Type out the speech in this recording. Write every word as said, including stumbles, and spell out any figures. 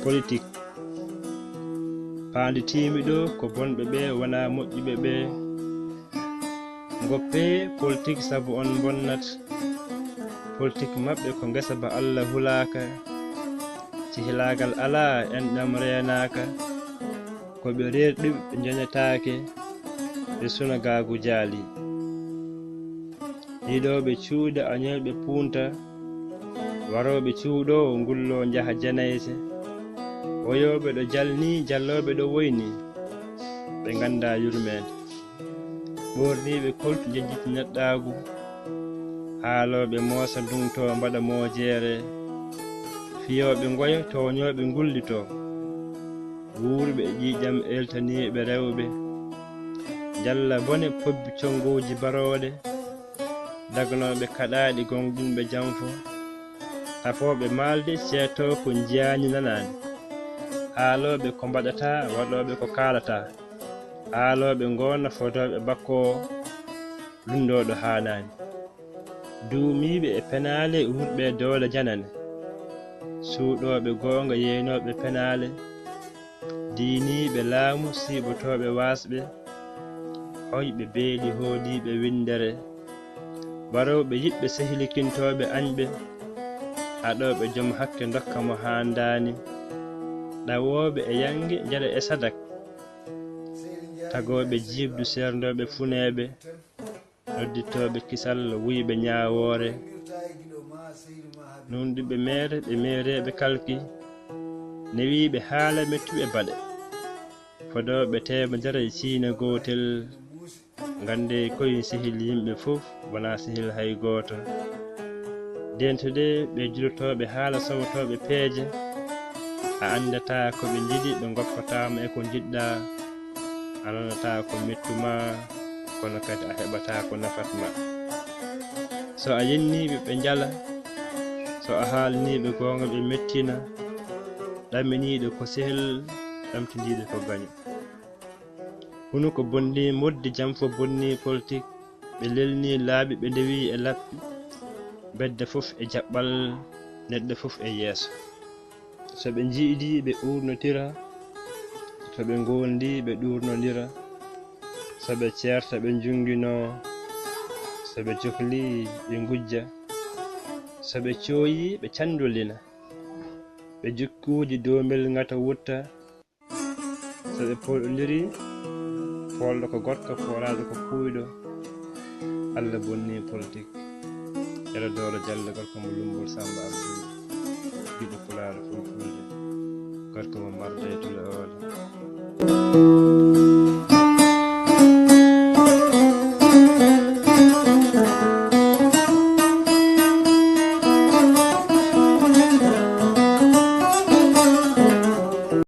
Politik. Paanditiimi ɗo ko bonɓe ɓe, wonaa moƴƴuɓe ɓe. Ngoppee politik sabu on mbonnat. Politik maɓɓe ko ngesa ba Alla hulaaka. Cehilaagal alaa, enɗam reenaaka. Ko ɓe reerɗuɓe ɓe njoñetaake, ɓe sunagaagu jaali. Yiɗooɓe cuuɗi añooɓe puunta, warooɓe cuuɗo ngullo njaha janayse. Woyooɓe ɗo jalni, jallooɓe ɗo woyni, ɓe nganndaa yurmeende. Ɓoorniiɓe koltu njejjiti neɗɗaagu, haalooɓe moosa ndungto mbaɗa moojeere. Fiyooɓe ngoya, tooñooɓe ngullito. Wuurɓe e ƴiiƴam eltaniiɓe rewɓe, njalla bone pobbi conngooji barooɗe, dagnooɓe kaɗaaɗi goongɗinɓe janfo, tafooɓe maalde ceetoo ko njiyaani nanaani, haalooɓe ko mbaɗataa, waɗooɓe ko kaalataa, haalooɓe ngoona fodooɓe bakkoowo, lunndooɗo haanaani. Duumiiɓe e penaale, wuurɓe doole janane, suuɗooɓe goonga, yeeynooɓe penaale, diiniiɓe laamu, siiɓotooɓe waasɓe, hoyɓe beeli, hoodiiɓe winndere, warooɓe yiɗɓe, sehilikintooɓe añɓe, haɗooɓe joom hakke, ndokka mo haandaani, ɗawooɓe e yannge, njaɗa e sadak, tagooɓe jiiɓdu, seerndooɓe funeeɓe, nodditooɓe kisal, wuyɓe ñaawoore, nuunɗuɓe meere, ɓe meereeɓe kalki, newiiɓe haala, mettuɓe baɗe, fodooɓe teemedere e ciine gootel. Nganndee koye sehil yimɓe fof, wonaa sehil hay gooto. Ndentodee ɓe julotooɓe haala, sowotooɓe peeje. A anndataa ko ɓe njiɗi, ɓe ngoppataa ma e ko njiɗɗaa. A nanataa ko mettu ma, kono kadi a heɓataa ko nafat ma. So a yennii ɓe, ɓe njala. So a haalnii ɓe goonga, ɓe mettina. Ɗaminiiɗo ko sehil, ɗamtindiiɗo ko gaño. Hunuko bonnii moddi, janfo bonnii politik. Ɓe lelnii laabi, ɓe ndewii e lappi. Bedda fof e jaɓɓal, neɗɗo fof e yeeso. So ɓe njiidii, ɓe uurnotira. So ɓe ngoondii, ɓe ɗuurnondira. So ɓe ceerta, ɓe njunnginoo. So ɓe cohlii, ɓe ngujja. So ɓe cooyii, ɓe canndolina. Ɓe jukkuuji doomel ŋata wutta. So ɓe pooɗondirii, poolɗo ko gorko, poolaaɗo ko puuyɗo. Alla bonnii politik. Yero Doolo Jallo, gorko mo Lummbol Sammba Abdul, giɗo Pulaar Fulfulde, gorko mo Marde e Tule Oole.